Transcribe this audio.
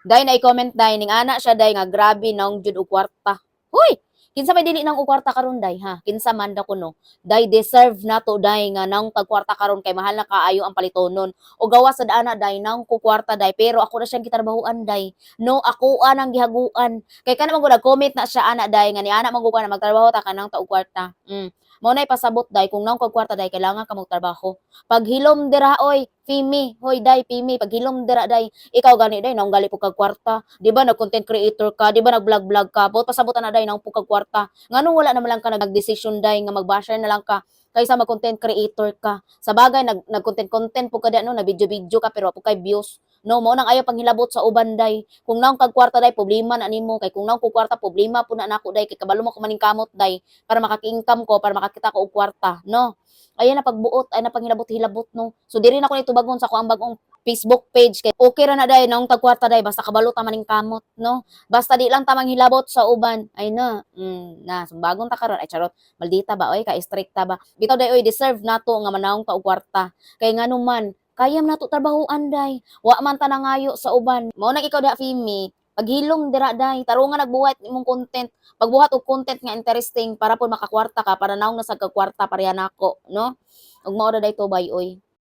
Day, na i-comment day ning ana siya day nga grabe naong jud og kwarta. Huy! Kinsa may dili nang og kwarta karon, day, ha? Kinsa man da kuno? Day, deserve nato, day, nga naong tag kwarta karon kay mahal na kaayo ang palitonon. O gawas sa ana, day, naong ko kwarta, day, pero ako na siyang gitrabahuan, day. No, ako anang gihaguan. Kay kana man gud comment na siya ana, day, nga ni ana man gud na magtrabaho ta kanang ta og kwarta. Mao nay pasabot, day, kung naong kag kwarta, day, kailangan ka magtrabaho. Paghilom dira oy, Fimi, hoy day, Fimi, paghilom dira, day. Ikaw gani, day, naong gali po kag kwarta. Di ba nag-content creator ka, di ba nag-vlog-vlog ka, buot pasabot na, day, naong po kag kwarta. Nganong wala naman lang ka nag-decision, day, nga mag-basher na lang ka kaysa mag-content creator ka? Sa bagay nag nag-content content po ka da, no, na video-video ka pero wa po kay views. No, mao nang ayaw panghilabot sa uban, day. Kung naong kag kwarta, day, problema na nimo kay kung naong kog kwarta, problema po na nako, day, kay kabalo mo ko maningkamot, day, para makaki-income ko, para makakita ko og kwarta, no. Ayan na pagbuot, ay na panghilabot-hilabot, no. So diri na ko ni tubagon sa ko ang bagong Facebook page kay okay ra na, day, naong tag kwarta, day, basta kabalo ta maningkamot, no. Basta di lang ta manghilabot sa uban. Ay na, na sumbagon ta karon. Ay charot, maldita ba oy, ka strikta ba. Bitaw, day oy, deserve nato nga manaong ta og kwarta. Kay ngano man, kaya man nato trabahuan, day. Wa man ta nangayo sa uban. Mao nang ikaw da, Fimi, paghilom dira, day, tarungan nagbuhat imong content. Pagbuhat og content nga interesting para po makakwarta ka, para naong nasa kag kwarta pareha nako, no? Ug mao ra day to, bay oy.